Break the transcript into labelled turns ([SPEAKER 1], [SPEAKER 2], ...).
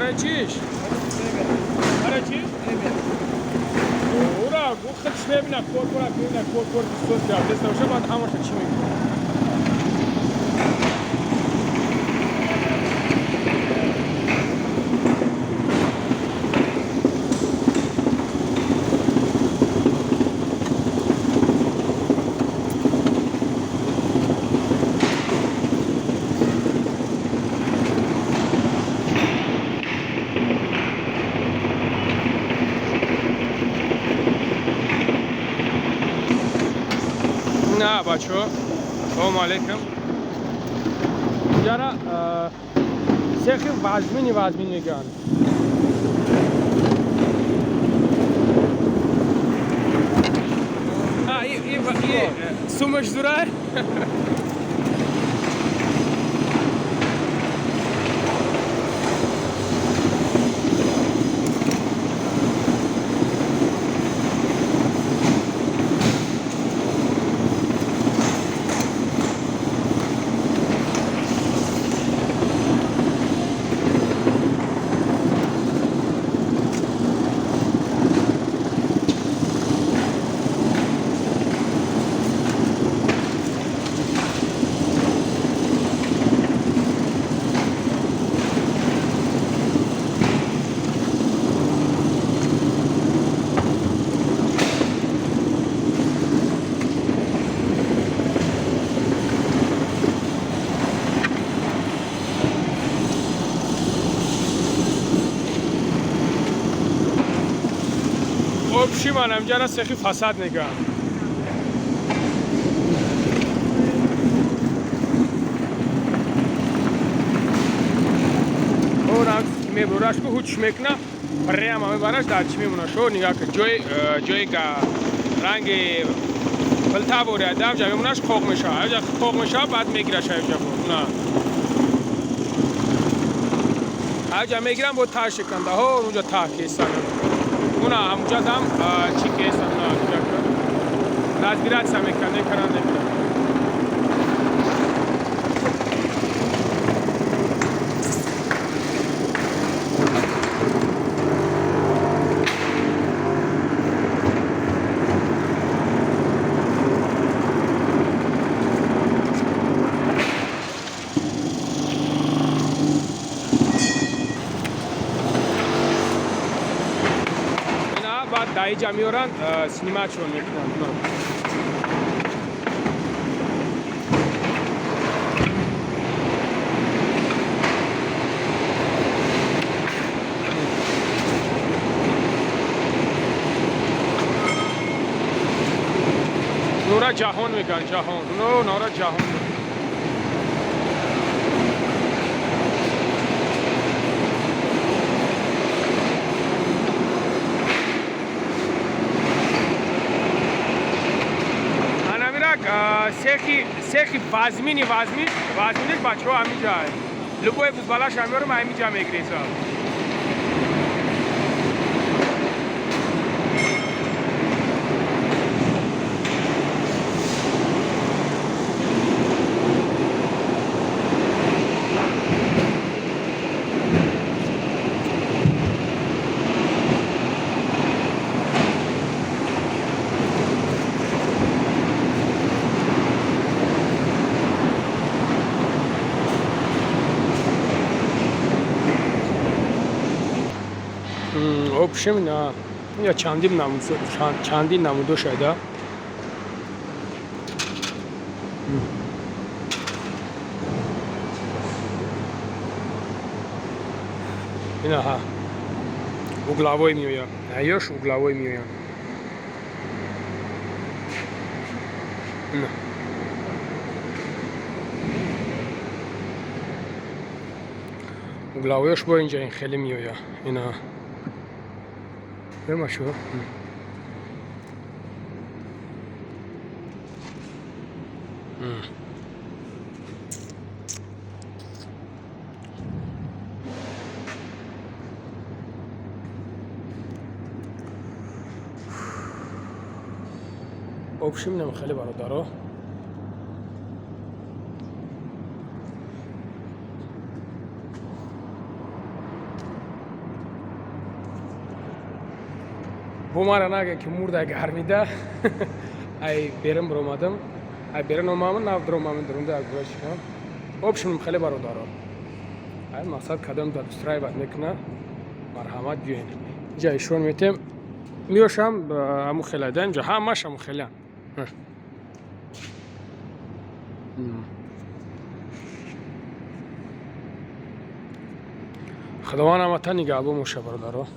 [SPEAKER 1] Барои чиш? Барои чиш? Ура, худш мебина, кор кора мебина, кор кор бисёр рафтеста боша, баъд ҳамаша чӣ мекунад? На, бачаҳо, салому алейкум. Инҷара сехи вазмини вазмин мегӯянд. Сумаш зурай? Общи ман инҷара сехи фасад мегӯям. Орам мебураш ку ҳуч мекуна, прямо мебараш дар чӣ мемона. Шо нигаҳ кун, ҷои ҷои ранги пилтабори дамҷа мемонаш, қоқ мешавад. Аҷа қоқ мешавад, баъд мегираш аҷа. На. Аҷа мегирам, бо таш канда. Ҳо, онҷа таҳ кесан. Уна ҳамуҷа дам чӣ кесан, на ҷа разбираться мекунад, мекунад, мекунад. Даиҷа меоранд, снимачон мекунанд. Нура ҷаҳон мегӯянд, ҷаҳон. Нура ҷаҳон. Сехи вазмини вазмин, вазминиш бачаҳо ҳаминҷа. Любой футболаш ҳамёрам ҳаминҷа мегиреза. Общем, на я чандин намуд, чандин намудо шайда. Инаҳа угловой меояд, наёш угловой меояд. Угловоёш бо инҷа ин хеле меояд. Ина бемашо. Общем, нам хеле бародаро. Бо мара нага ки мурда гармида. Ай берин биромадам, ай берин омаман, нав биромаман, дурунда як чикам. В общем, хеле бародаро, ай мақсад кадом дар устраивать мекуна, марҳамат, биёен. Иҷа ишон метем, миёшам ҳаму хела да, инҷа ҳамаш ҳаму хела. Худованд ҳамата нигаҳбон боша, бародаро.